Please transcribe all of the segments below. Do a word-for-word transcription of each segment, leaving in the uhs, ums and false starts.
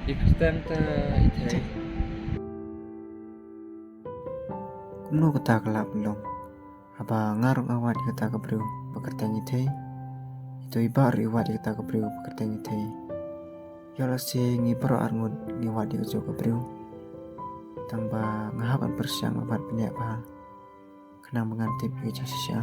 I kyrteng te i Thei. Kumno kata ka lah ban long? Haba nga ruh nga wad ïa kata ka briew ba kyrteng i Thei. Ito i bah ruh i wad ïa kata ka briew ba kyrteng i Thei. Ïoh lehse ngi baroh arngut ngi wad ïa kato ka briew. Tang ba nga hap ban pyrshang bad pynïap bha. Khnang ba ngan tip ïa ka jingshisha.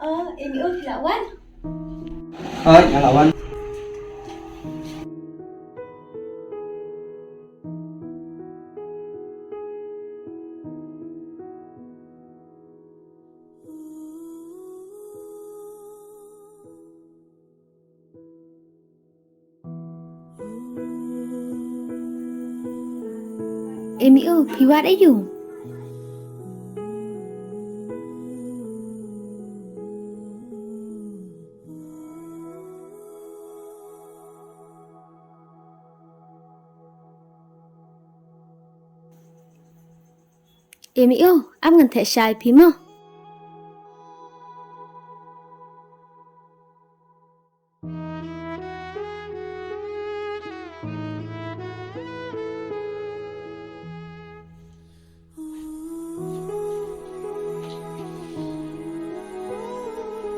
Oh, Emi, oh, phi la wan? Hooid, nga la wan. Emi, oh, phi wad aiu? Emi, oh, ap ngan theh sha ïa phi mo.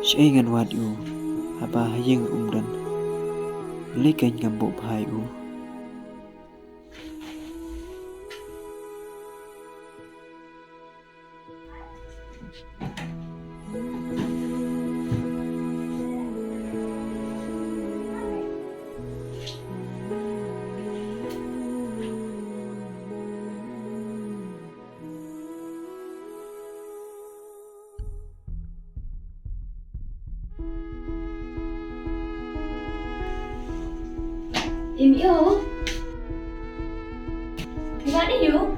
Shaei ngan wad ïa u, haba ha ïing ruh um don. Lei kein ngam buh bha ïa u. Emi, oh. Phi wad aiu?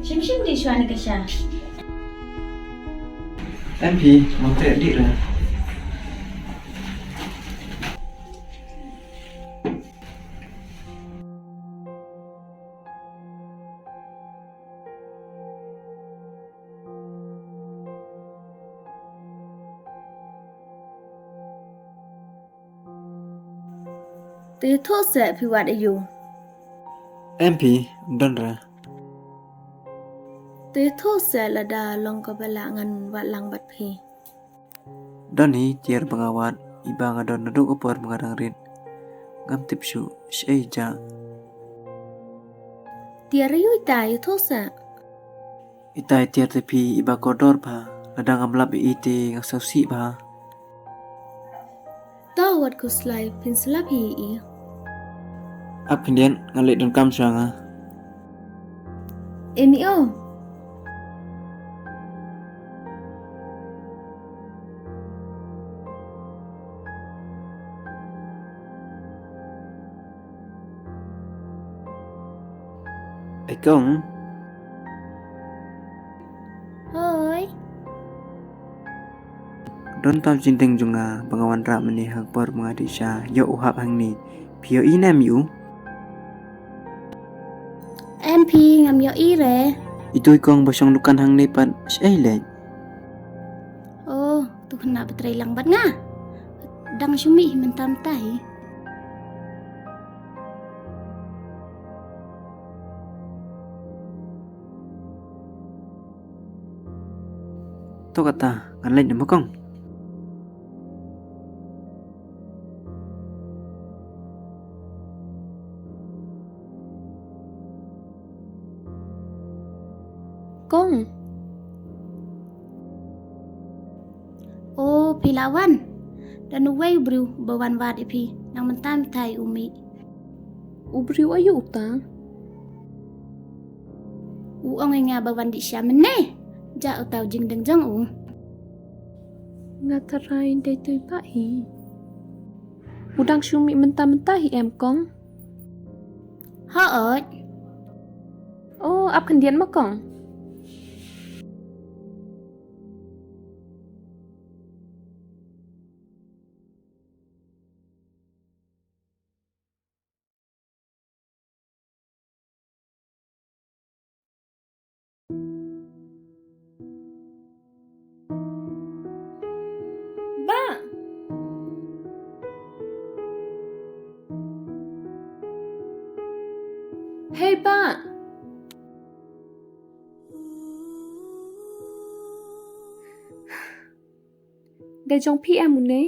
Shim shim dih shuwa na ka sha. Em phi, ngam treh dih re. Te ïathuh seh phi wad aiu? Em phi, don re. Te ïathuh seh lada long kaba lah ngan wad lang bad phi. Don hi tiar ba nga wad, iba nga don naduh ka por ba nga dang rit. Ngam tip shuh shaei jia. Tiar aiu ita, ïathuh seh. Ita i tiar te phi iba kordor bha, lada ngam lap ïa i te nga sngewsih bha. To wat khuslai, phin slap hi ïa i. Ap khyndiat, nga leit donkam shuwa nga. Emi, oh. Ei kong. Hooid. Don tang jingdeng jong nga ba nga wanrah mynne ha ka por ba nga dih sha, ïoh u hap hangne. Phi ïohi ne em ïohi? Em phi, ngam ïohi re. Itu i kong ba shong dukan hangne pat shaei leh? Oh, to khynnah ba trei lang bad nga. Dang shu mih hi mynta mynta hi. To kata, ngan leit da ma kong. Kong. Oh, phi la wan. Don uwei u briew ba wan wad ïa phi, nang mynta mynta u mih. U briew aïu uta? U ong ïa nga ba wan dih sha mynne. Jah uta u jingdeng jong u. Nga tharai dei tu i Bah hi. U dang shu mih mynta mynta hi em kong? Hooid. Oh, ap khyndiat ma kong. Bah! Hei, Bah! Dei jong phi em une?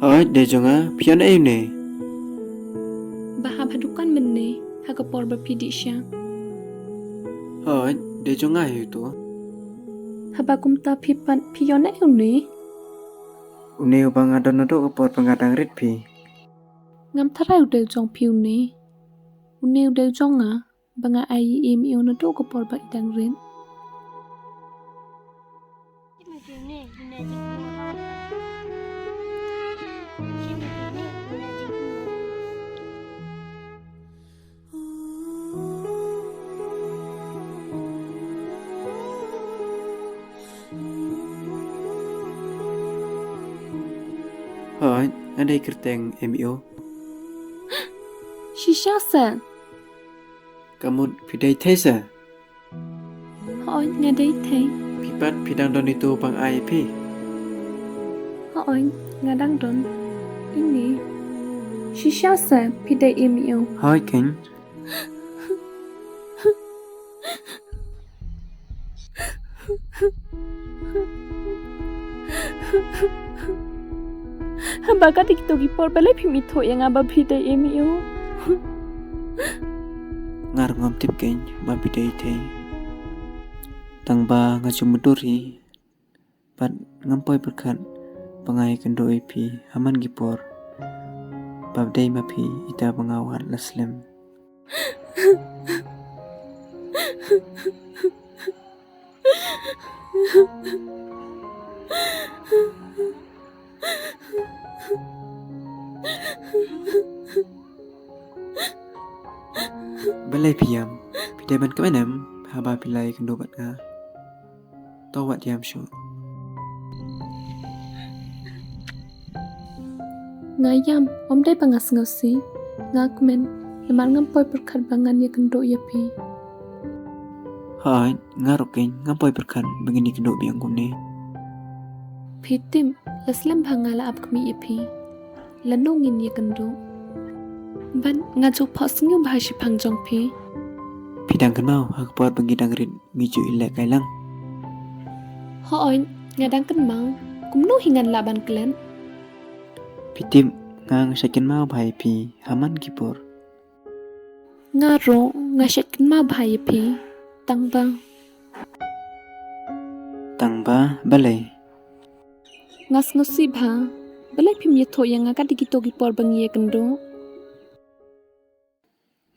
Hooid, dei jong nga, phi ïoh na ei une? Ba hap ha dukan mynne, ha ka por ba phi dih sha. Hooid, dei jong nga hi uto. Haba kumta phi pat phi ïoh na ei une? Une uba nga don naduh ka por ba nga dang rit phi. Ngam tharai u dei jong phi une. Une u dei jong nga. Ba nga ai ïa i Miu naduh ka por ba i dang rit. Hooid, nga dei kyrteng Miu. Shisha sa? Ka mut phi dei thei sa? Hooid, nga dei thei. Phi pat phi dang don itu ba nga ai ïa phi? Hooid, nga dang don. Ine. Shisha sa phi dei Miu? Hooid keiñ. Haba ka dei kito ki por balei phim ithuh ïa nga ba phi dei Miu? Nga ruh ngam tip keiñ ba phi dei thei. Tang ba nga ju mutdur hi. Bad ngam poi pyrkhat ba nga ïakynduh ïa phi ha man ki por. Ba dei ma phi ita ba nga wad la slem. Balei phi ïam? Phi dei ban kmen em haba phi la ïakynduh bad nga? To wat ïam shuh. Nga ïam, ym dei ba nga sngewsih. Nga kmen, namar ngam poi pyrkhat ba ngan ïakynduh ïa phi. Hooid, nga ruh keiñ ngam poi pyrkhat ba ngin ïakynduh biang kumne. Phi tip, la slem ba nga la ap khmih ïa phi. Lano ngin ïakynduh? Bad nga ju phohsniew bha shaphang jong phi. Phi dang kynmaw ha ka por ba ngi dang rit ngi ju ïaleh kai lang? Hooid, nga dang kynmaw. Kumno hi ngan lah ban klet? Phi tip, nga nga shait kynmaw bha ïa phi ha man ki por. Nga ruh nga shait kynmaw bha ïa phi. Tang ba, tang ba balei? Nga sngewsih bha. Balei phim ïathuh ïa nga ka dei kito ki por ba ngi ïakynduh?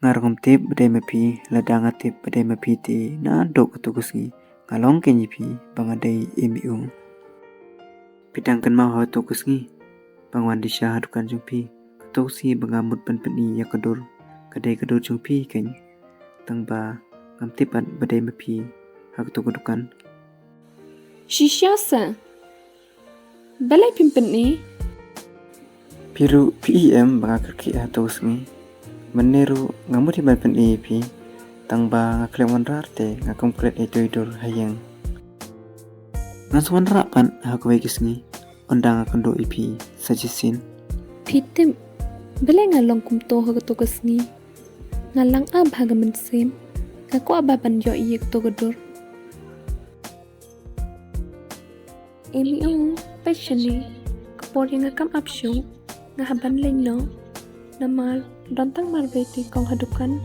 Nga ruh ngam tip ba dei ma phi, lada nga tip ba dei ma phi te naduh kato ka sngi nga la ong keiñ ïa phi ba nga dei Miu. Phi dang kynmaw ha kato ka sngi ba nga wan dih sha ha dukan jong phi, kato ka sngi ba nga mut ban pyni ïa ka dur, ka dei ka dur jong phi keiñ. Tang ba ngam tip pat ba dei ma phi ha kato ka dukan. Shisha sa? Balei phim pyni? Phi ruh phi i em ba nga kyrkieh ha kato ka sngi. Mynne ruh nga mut hi ban pyni ïa phi. Tang ba nga khlem wanrah te nga kam klet ïa ito i dur ha ïing. Ngan sa wanrah pat ha kawei ka sngi. Ynda nga kynduh ïa phi sa shisien. Phi tip balei nga long kumto ha kato ka sngi? Nga lang ap ha ka mynsiem. Nga kwah bha ban ïoh ïa kato ka dur. Miu, peit shane. Ka por ïa nga kam ap shuh. Nga hap ban leit noh. Namar don tang marwei te kong ha dukan.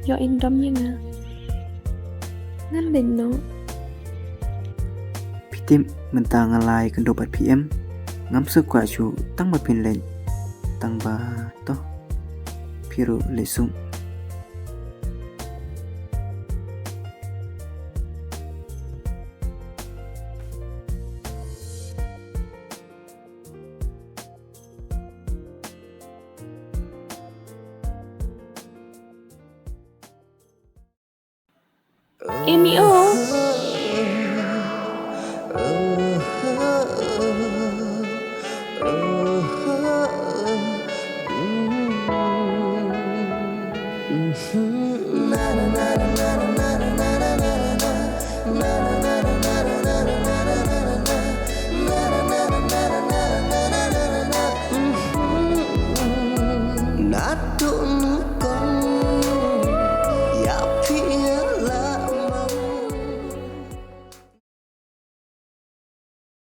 Ïoh im dom ïa nga. Ngan leit noh. Phi tip mynta nga la ïakynduh bad phi em? Ngam sngewkwah shuh tang ba phin leit, tang ba to phi ruh leit suk. Emi o,